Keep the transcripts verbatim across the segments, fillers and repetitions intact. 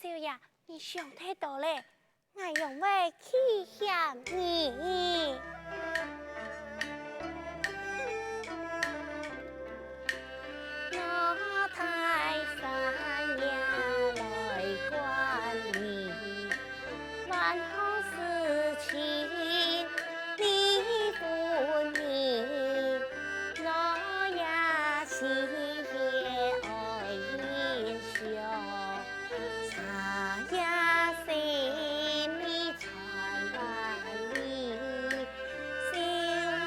少爺，你想忒多了，𠊎仰會棄嫌你？我泰山也來觀你， 萬項事情你分明，我也是也愛英雄，茶也心意傳萬里，笑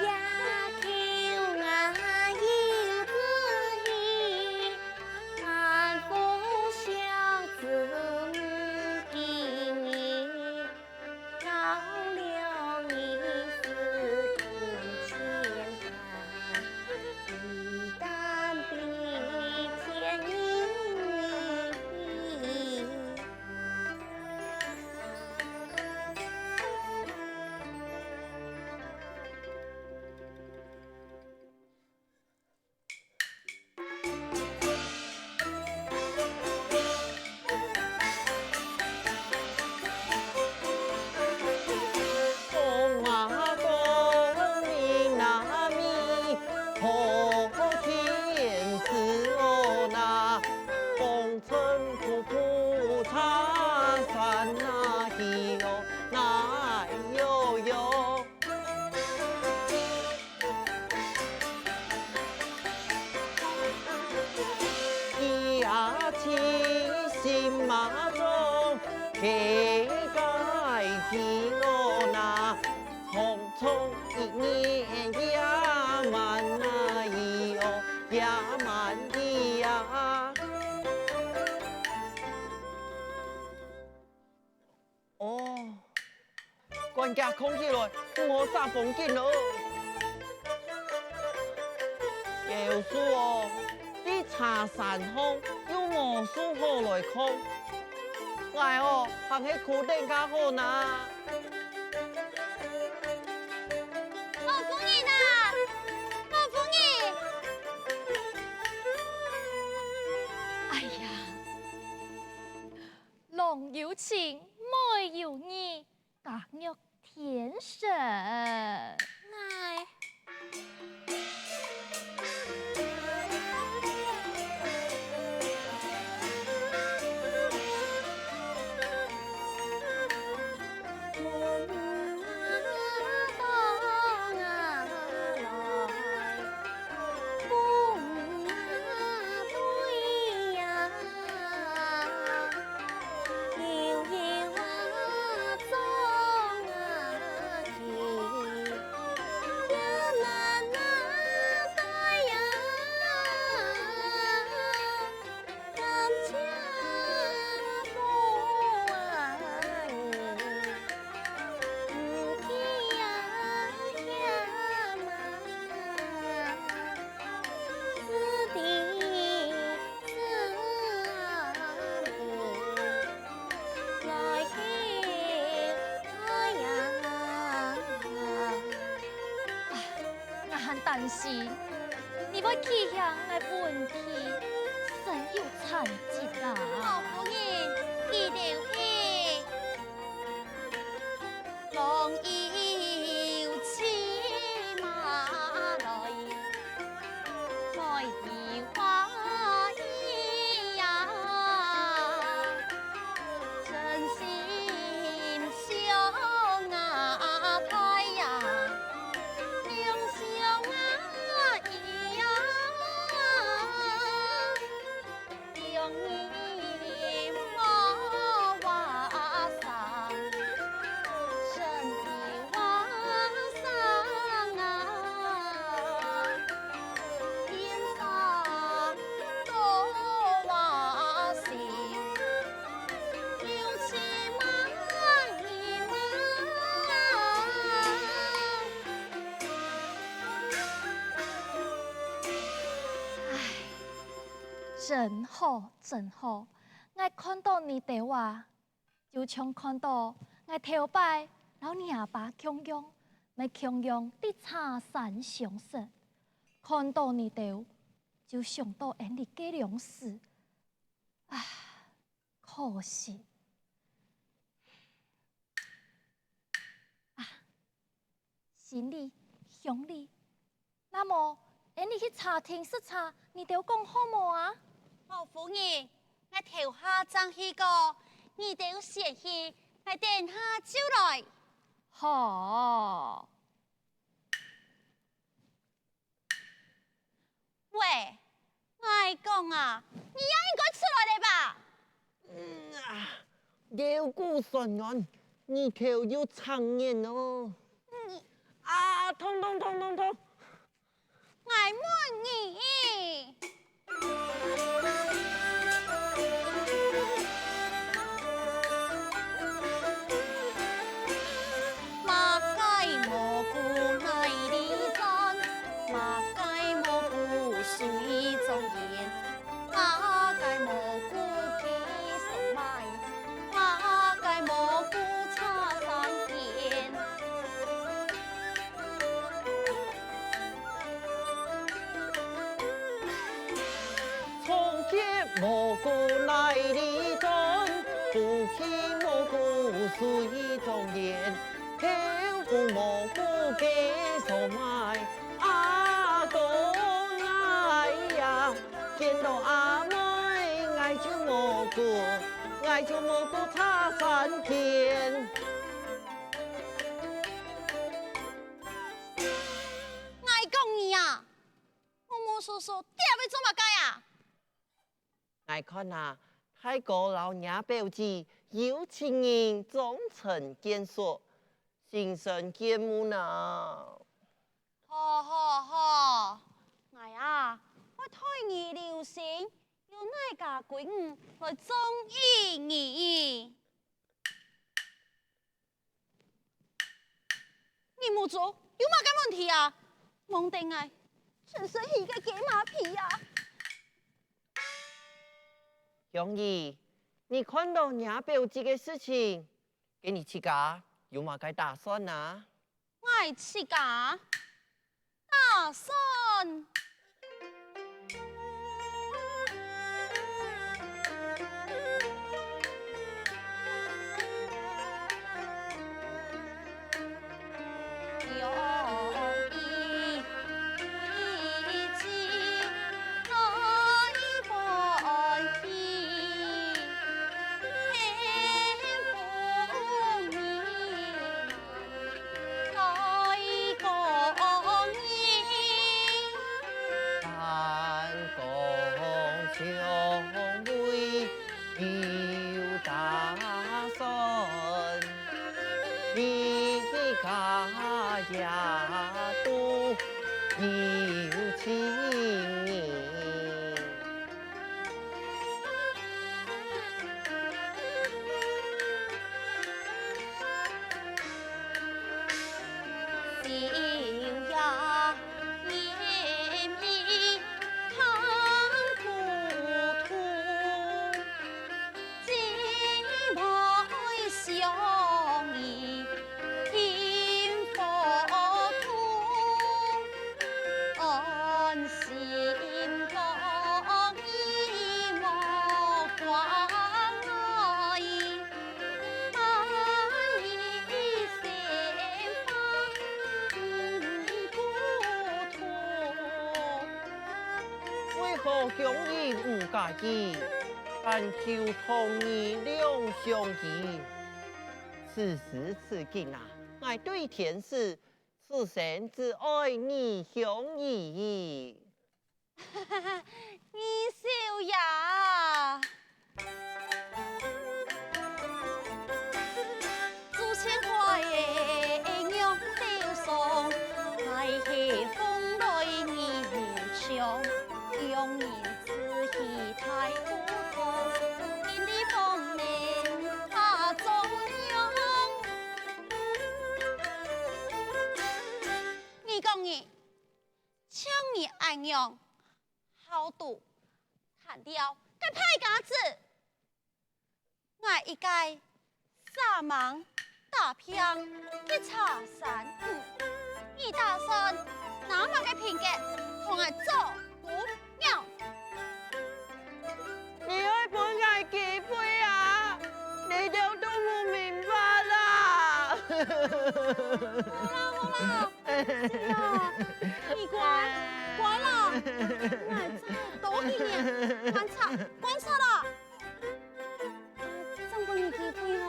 也口雅有志氣，萬福相助無驚疑。 到了你是共前排，一旦比天人。哦，管家囥起來，毋好煞風景哦。有樹哦，在茶山項又無樹好來囥。𠊎哦，還係牯等較好哪。老夫人啊，老夫人！哎呀！ 郎有情，妹有意，家若天成。𠊎𠊎還擔心你會棄嫌𠊎問題身有殘疾啊。老夫人，佢兜係 郎有情啊來，妹有意呀，真心相愛呀，兩相依呀。 真好，真好！𠊎看著你兜啊，就像看著𠊎頭擺摎你阿爸共樣，乜共樣在茶山相識。看著你兜，就想著𫣆俚該量時。啊，可惜。啊， 心理、鄉里，那麼，𫣆俚去茶廳食茶，你兜講好無啊？老夫人，𠊎頭下正去過，你兜先去，𠊎等下就來。好。 喂，𠊎講啊，你也應該出來了吧？嗯啊，腰骨痠軟，耳頭又青眼哦。嗯。啊，痛痛痛痛痛！𠊎問你。 麼个蘑菇泥裡鑽，麼个蘑菇水中現，麼个蘑菇雞舍埋，麼个蘑菇茶山間。 草結蘑菇泥裡鑽，烏雞蘑菇水中現，豆腐蘑菇雞舍埋。阿公哎呀，見到阿妹，𠊎就蘑菇，𠊎就蘑菇茶山間。𠊎講你啊， 無無所所，在該做麼个啊？𠊎看啊，大哥摎若表姊有情人終成眷屬，心生羨慕呢。好好好，𠊎啊，會代你留心，有哪家閨女來中意你。 你目珠有麼个問題啊？望等𠊎，全身起个雞嫲皮啊！香姨，你看到若表姊个事情，該你自家有麼个打算啊？𠊎自家？ 打算。為何香姨毋介意，但求同你兩相宜？ 此時此景啊，𠊎對天誓，此生只愛你香姨。二少爺。你講你，像你恁樣，好賭、貪尞个敗家子， 𠊎一個煞猛打拚去茶山，你打算拿麼个品格同𠊎做餔娘？你愛分𠊎機會啊！ 𠊎正多幾年，觀察，觀察啦！啊，正分你機會哦。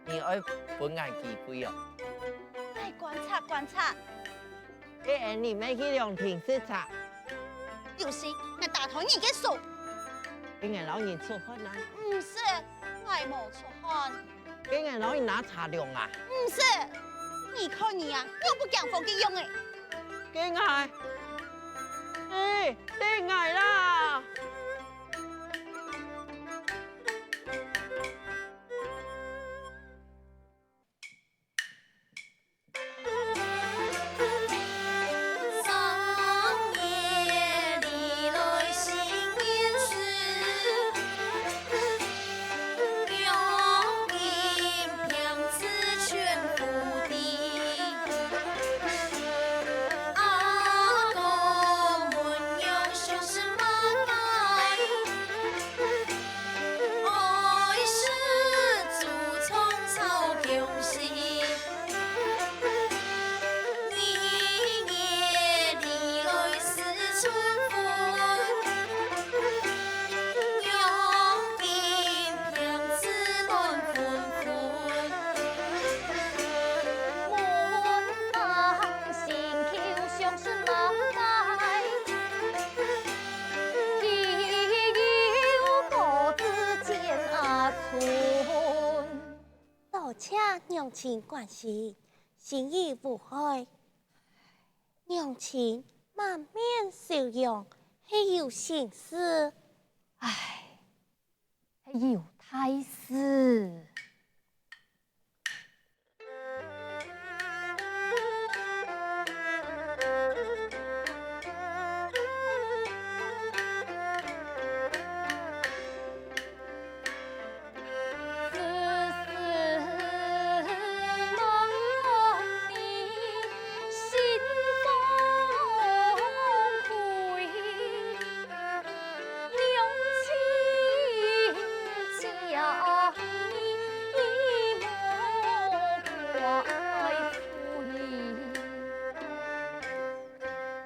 你愛分𠊎機會哦？哎，觀察，觀察。該𠊎俚乜去涼亭食茶。有事，𠊎打斷你个手。該𠊎摎你出汗啊？毋使，𠊎無出汗。 該𠊎摎你拿茶涼啊？毋使，你看你啊，仰般驚風个樣仔。該𠊎，哎，該𠊎啦！多謝娘親關心，心意無礙。娘親滿面笑容，係有心事。唉，係有大事。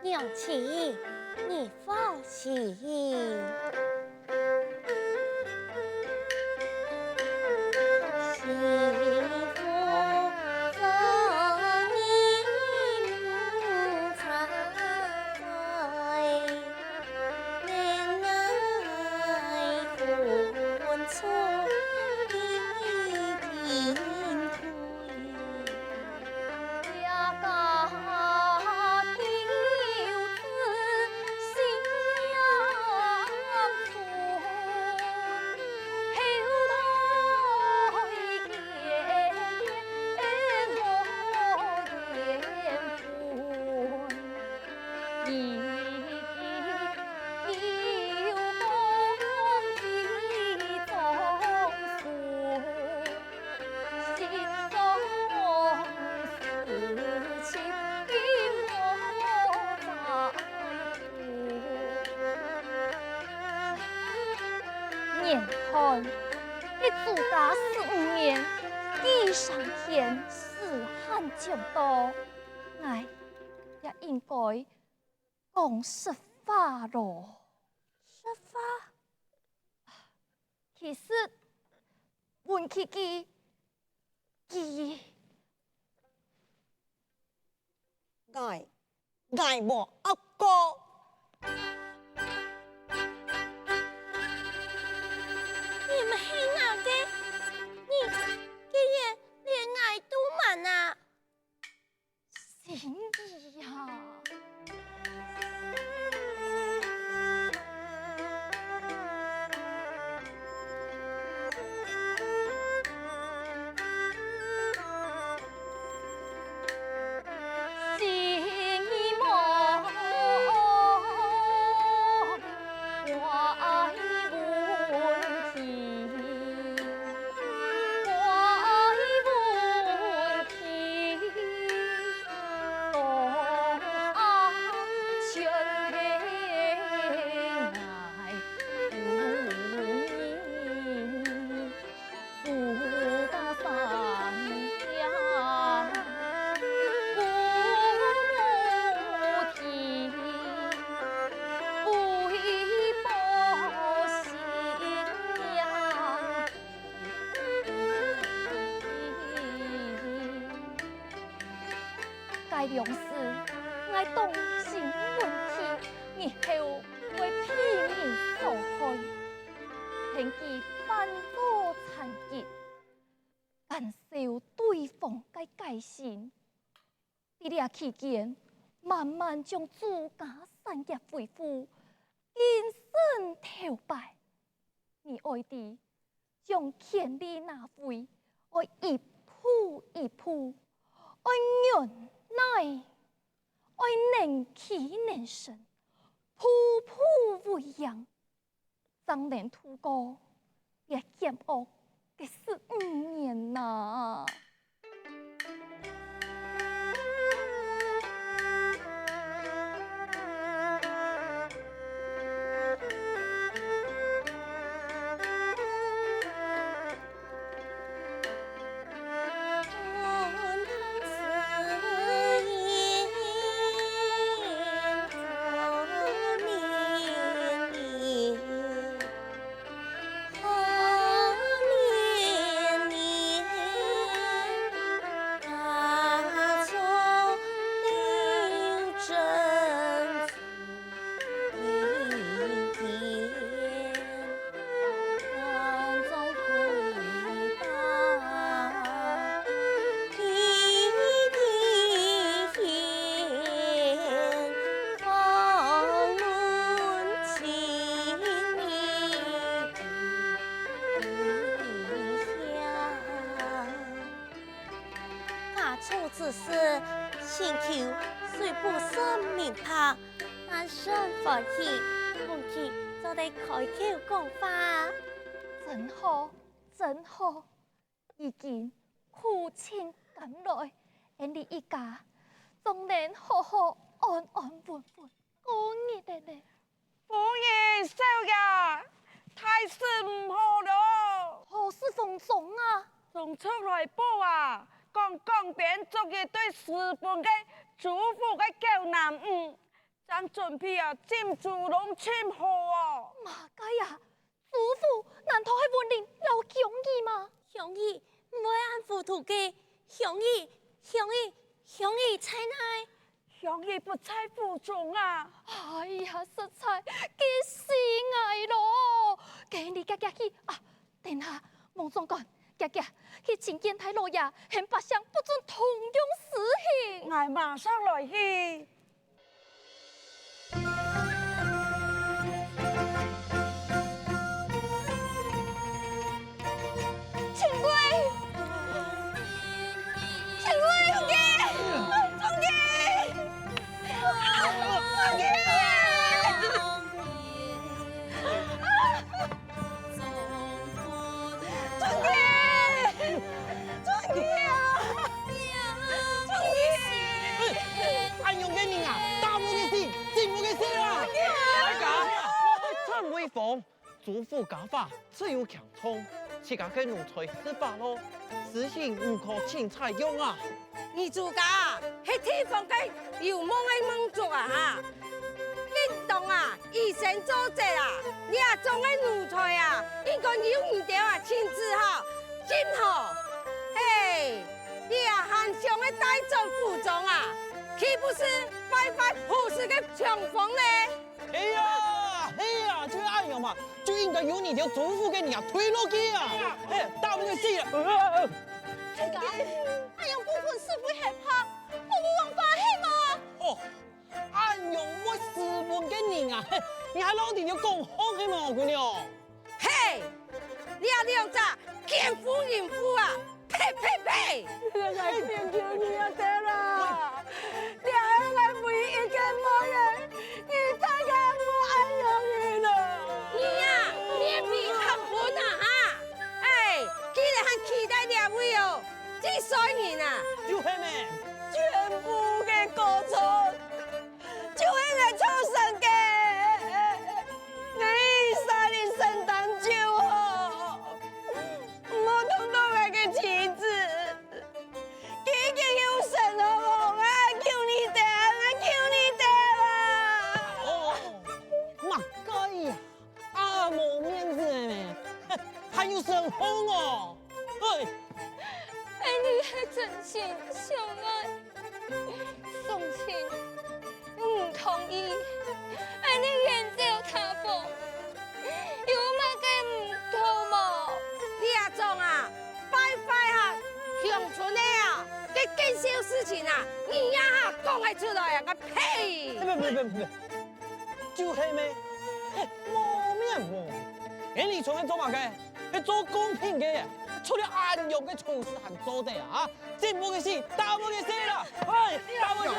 娘親，你放心。年看，一朱家十五年，地上天，時限將到，𠊎也應該 講實話囉。實話？其實，文琪佢，佢，𠊎，𠊎無惡過。你毋係𠊎个，你竟然連𠊎都瞞啊！ 心意啊！樣時，𠊎當心問題，日後會被人所害，偏佢扮做殘疾，干涉對方个界線。在這期間，慢慢將自家產業恢復，精神頭擺。你愛知， 將權力拿回，愛一步一步，愛忍耐，愛能屈能伸，步步為營，正能度過這險惡个十五年吶。打初之時，心臼雖不甚明白，但甚歡喜，講起做得開口講話。真好，真好，已經苦盡甘來，𫣆俚一家總能好好安安穩穩過日仔咧。 夫人、少爺，大事毋好咯！何事慌張啊？傳出來報啊，講江邊捉一對私奔个主婦个狗男女，正準備啊浸豬籠尋好哦。麼个啊？主婦難道係雲林老鄉親嗎？鄉親，毋會恁糊塗个。鄉親，鄉親，鄉親在哪？ 鄉親不在府中啊！哎呀，實在急死𠊎咯！該你遽遽去啊！等下，孟總管，遽遽去請見大老爺，喊百姓不准動用私刑。𠊎馬上來去。 清貴！清貴！總監！總監！總監！總監！總監啊！總監！恁樣个人啊，打無个死，進無个色啊！大家，趁威風！ 主婦家法自有強壯，自家个奴才失法咯，私刑毋可輕采用啊！你自家係地方个有望个望族啊哈！應當啊，以身作則啊！這種个奴才啊，應該由你兜啊親自吼，盡好！嘿，這下還想个帶轉府中啊，豈不是敗壞府事个昌風呢？ 係啊，係啊，就係恁樣嘛，就應該由你兜主婦个人啊退落去啊！哎，打毋得死啊！大家，恁樣不分是非害怕，好無王法係無？哦，恁樣會斯文个人啊，你還摎佢兜講好係無，姑娘？嘿，這兩隻奸夫淫婦啊！ 呸呸呸！𠊎懇求你啊，得啦！這係𠊎唯一个妹仔，你大家莫恁樣去啦！你啊，面皮較厚啊哈！哎，既然還企在這位哦，這衰人啊！就係咩？全部个過錯， 就係𠊎造成个，𠊎一儕人承擔就好，毋好動到𠊎个妻子。佢已經有身好無？𠊎求你兜，𠊎求你兜啊！哦，麼个呀？ 啊，無面子个咩？還有身好哦！嘿！𫣆俚係真心相愛，所出來啊，該呸！別別別別，就係咩？嘿，無面無。𠊎俚做係做麼个？係做貢品个，出了恁樣个醜事還做得啊？進步个事，大步个事啦！哎，大步个事！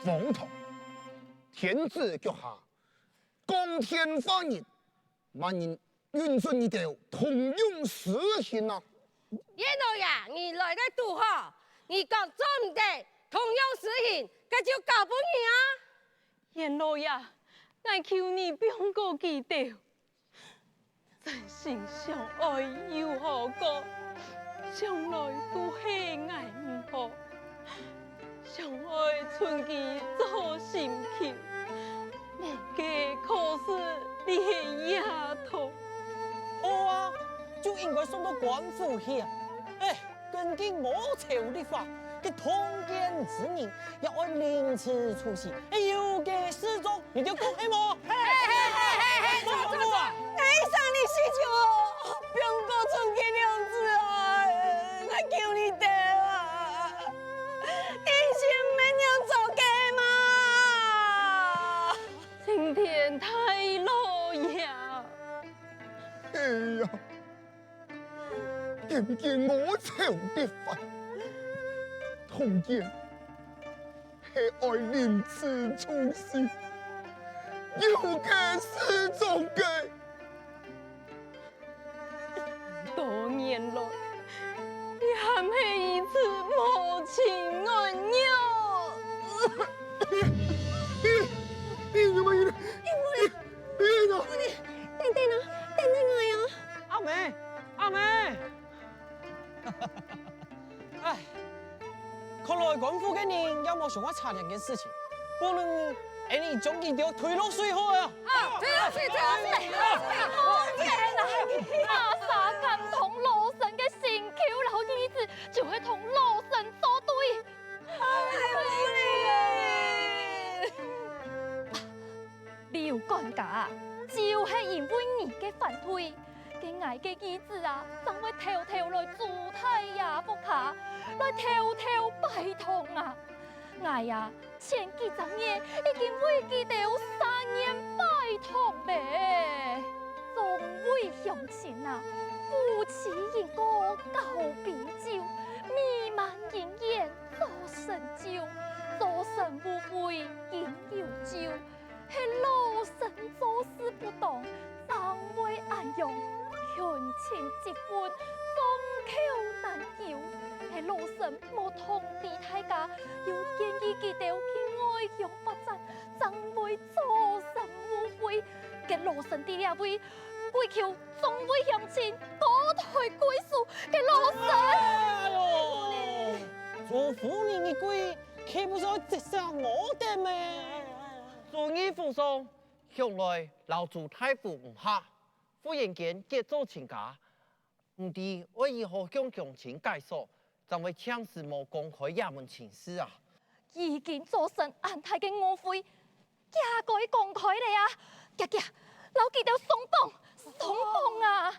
荒唐！天子腳下，光天化日， 麼人允准你兜通用私刑啊？閻老爺，你來得堵好，你講做毋得通用私刑，該就交分你啊！閻老爺，𠊎求你放過佢兜。真心相愛有好過，從來都係𠊎毋好。 想愛賰佢做心臼，無計可施這个野童。好啊，就應該送到官府去啊！哎，根據媠樵律法，該通姦之人也愛凌遲處死，哎，有个示眾，你兜講係無？係係係係係，著著著！𠊎生日時節哦，放過賰佢兩子啊！𠊎求你兜啊！ 你心乜仰做个嘛？青天大老爺！哎呀，根據媠樵律法，通姦係愛凌遲處死，有个示眾个。 多年來，你還係一直無情愛了。你，你，你，你，你，你，你，等等啊，等等𠊎啊！阿姆，阿姆！ 唉，看來官府个人也無想愛查這件事情，不如𠊎俚將佢兜推落水好啊！啊，推落水，推落水！好天啊！阿三敢動老身个心臼摎意志，就係同老身作對。哎呀，劉管家，就係因為你个反對， 該𠊎个義子啊，正會偷偷來朱大爺屋下，來偷偷拜託啊！𠊎啊，前幾隻月已經為佢兜三年拜託咧。眾位鄉親啊，夫妻應該交杯酒，美滿姻緣早成就，早生富貴應有救。 係老身做事不當，正會恁樣，權傾職分，眾口難調。係老身無通知大家，又建議佢兜去外鄉發展，正會早生無悔。該老身在這位，跪求眾位鄉親，高抬貴手，該老身。哎喲，做夫人一跪，豈不是愛折煞我兜咩？ 祝你福壽，向來摎朱大夫毋合，忽然間結做親家，毋知愛如何向鄉親解釋，正會暫時無公開這門親事啊！已經造成恁大个誤會，遽該公開咧啊！遽遽，摎佢兜鬆綁，鬆綁啊！